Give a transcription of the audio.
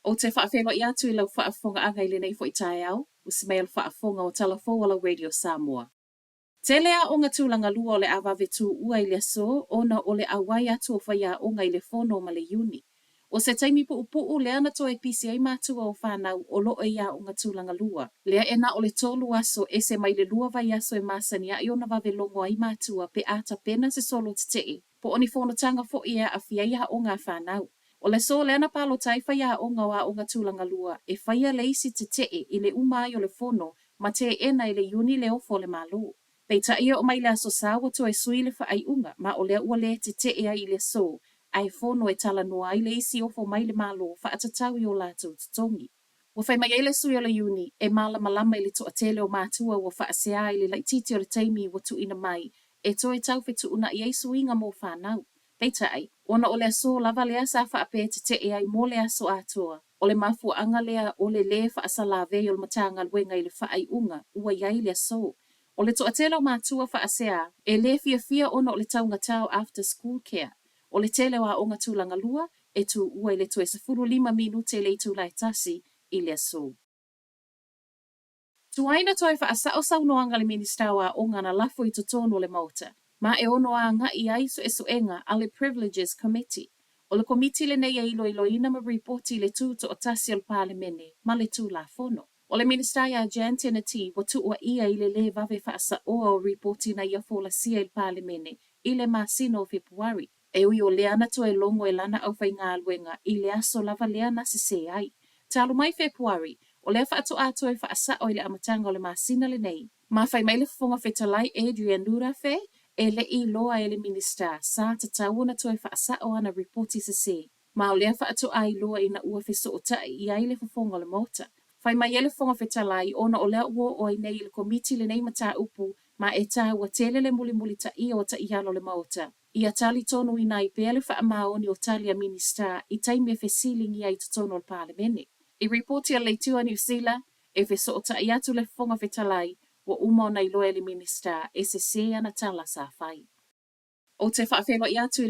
Ou te faafeiloai atu i lau faafofogaaga i lenei foi taeao, usi mai a le faafofoga o Tala Fou a lau Radio Samoa. Tele aoga tulaga lua o le a vave tuua i le aso ona o le auai atu o faiaoga i le fono ma le Iuni. O se taimi puupuu lea na toe pisi ai matua o fanau o lo o i aoga tulaga lua. Lea e na o le 3 aso ese mai le 2 vaiaso e masani ai ona vave logo ai matua pe a tapena se solo tetee po o ni fonotaga foi e aafia ai aoga a fanau. O le aso lea na palota ai faiaoga o aoga tulaga lua e faia le isi tetee i le uma ai o le fono ma teena e le Iuni le ofo o le Malo. Peitai e oo mai le Aso Sa ua toe sui le faaiuga ma o lea ua le tetee ai i le aso ae fono e talanoa ai le isi ofo mai le Malo faatatau i o latou totogi. Ua fai mai ai le sui o le Iuni e malamalama i le toatele o matua ua faasea i le laitiiti o le taimi ua tuuina mai e toe tau fetuunai ai suiga mo fanau. Peitai, ona o le aso lava lea sa faapea e tetee ai mo le aso atoa, o le mafuaaga lea o le lē faasalavei o le Matagaluega i le faaiuga ua i ai le aso. O le toatele o matua faasea e lē fiafia ona o le taugata o after school care. O le tele o aoga tulaga lua e tuua i le toe 15 minute i le itula e 1 i le aso. Tuai na toe faasao saunoaga a le Minisita o Aoga na lafo i totonu o le Maota, ma e ono agai ai suesuega a le Privileges Committee. O le komiti lenei e iloiloina ma ripoti i le tutoatasi o le Palemene ma le Tulafono. O le Minisita ia Jan Tinetti ua tuuaia i le lē vave faasaoa o ripoti na ia folasia i le Palemene i le masina o Fepuari. E ui o lea na toe logo e lana aufaigaluega i le aso lava lea na sesē ai. Talu mai Fepuari, o lea faatoa toe faasao i le amataga o le masina lenei. Ma fai mai le Fofoga Fetalai Adrian Rurawhe, e le i iloa e le Minisita, sa tatau ona toe faasao ana ripoti sesē. Ma o lea faatoa iloa ina ua fesootai i ai le fofoga o le Maota. Fai mai ai le Fofoga Fetalai, ona o lea ua oo ai nei i le Komiti lenei mataupu ma e taua tele le mulimulitaia o taiala o le Maota, ia talitonuina ai pea le faamaoni o tali a Minisita i taimi e fesiligia ai i totonu o le Palemene. I ripoti a le Itu a Niu Sila, e fesootai atu le Fofoga Fetalai, ua uma ona iloa e le Minisita e sesē ana tala sa fai. Ou te faafeiloai atu i